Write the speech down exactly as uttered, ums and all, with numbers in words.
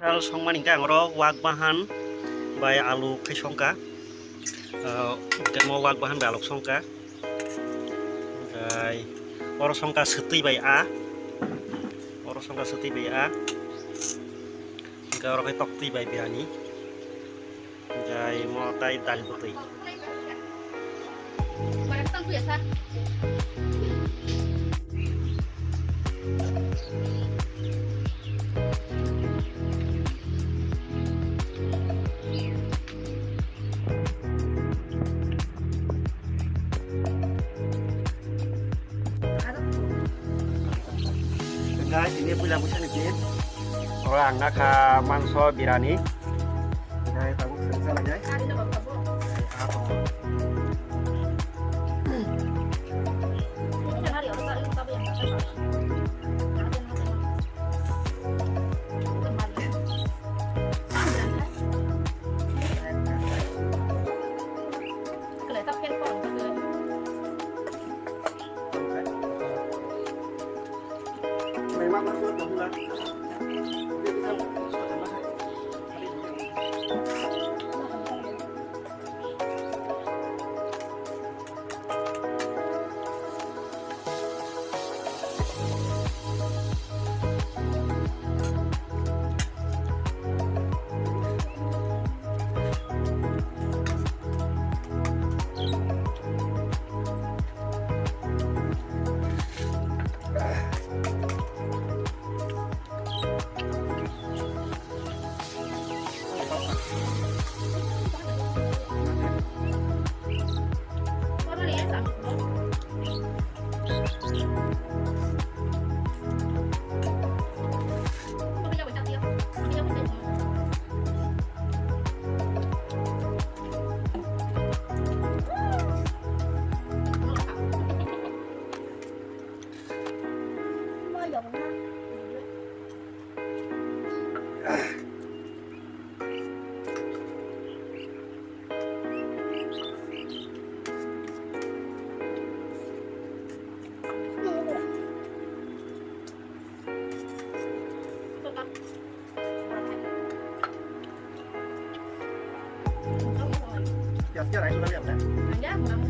Sal songmani hwnkhe ang oro wak bahan bai alu khai songkha. Ah, hwnkhe mo wak bahan bai alu songkha. Hwnkhe oro songkha swtwi bai a. Oro songkha swtwi bai a. Hwnkhe oro khai toktwi bai birani. Hwnkhe mo tai dal bwtwi. Guys, ini puila busa niki. Oro ang nakha mangso birani. Guys, tabuk sengsa lagi. Pias khe raisok nang ya, bre? Nang ya, nang.